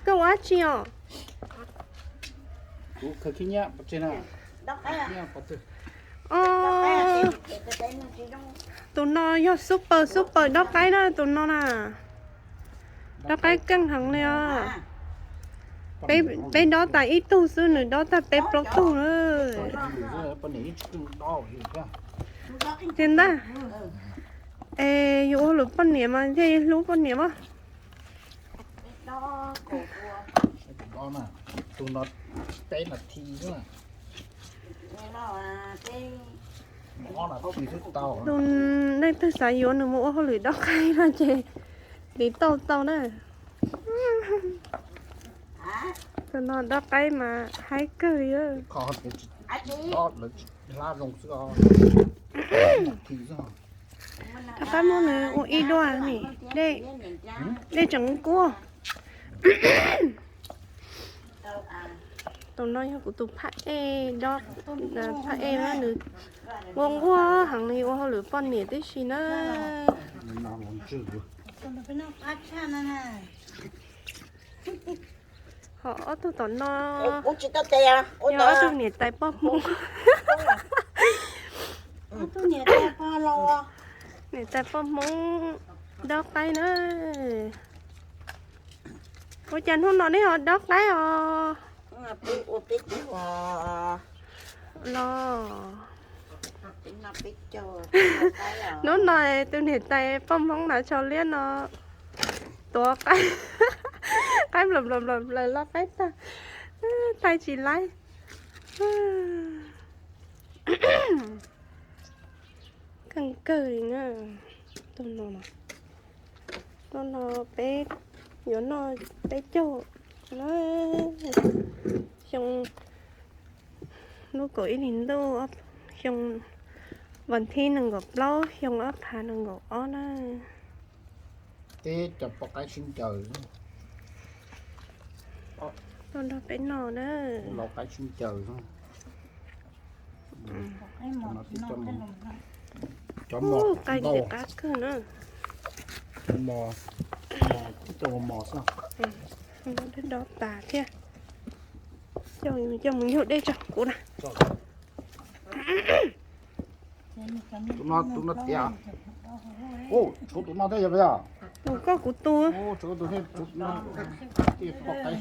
Koj ua dab tsi os? Tus no yog super super dob qaib na, tus no na. Dob qaib keej heev li os. Peb dob tas ib tug xwb, nws dob tag peb plaub tug na. Thiab ntag. Es yuav ua lwm poj niam mas thiaj hlub poj niam mas. Tus no peb nas this xwb. Tus leej twg xav yuav nws mus ua hauj lwm dob qaib no ces tiv tauj tau na. Tus no dob qaib mas haib kawg li. Rov qab muab nws ua ib duab ni, dej tseem kub. Tus no yog kuv tus phaj ej, phaj ej na, nws ua nquag heev li, ua hauj lwm poj niam tib si na. Ho ob tug tom no yog ob tug niam tais poj Hmoob. Niam tais poj Hmoob dob qaib na. Ua cas hnub no nej ho dob qaib os? Los hnub no tus niam tais poj Hmoob na tsho liab no tuav qaib, qaib nplaws nplaws nplaws nplaws los qaib tag, thaij tsis laib. Keej kawg li na. Tus no, tus no peb yuav noj peb caug na. Xyoo lub kaum ib hlis ntuj, xyoo vas thib nees nkaum plaub, xyoo ob phav nees nkaum ob na. Teb cov poj qaib sib ncaws, tuaj nrog peb noj na. Los qaib sib ncaws, cov mos, cov mos qab kawg na. Mos, mos, cov mos xwb. Dob tas thiab. Coj mus yug dej tso kuv na. Tus no, tus no tias, tshuav tus no thiab yog puas yog? Tus koj kuv tus. Tshuav tus no, poj qaib.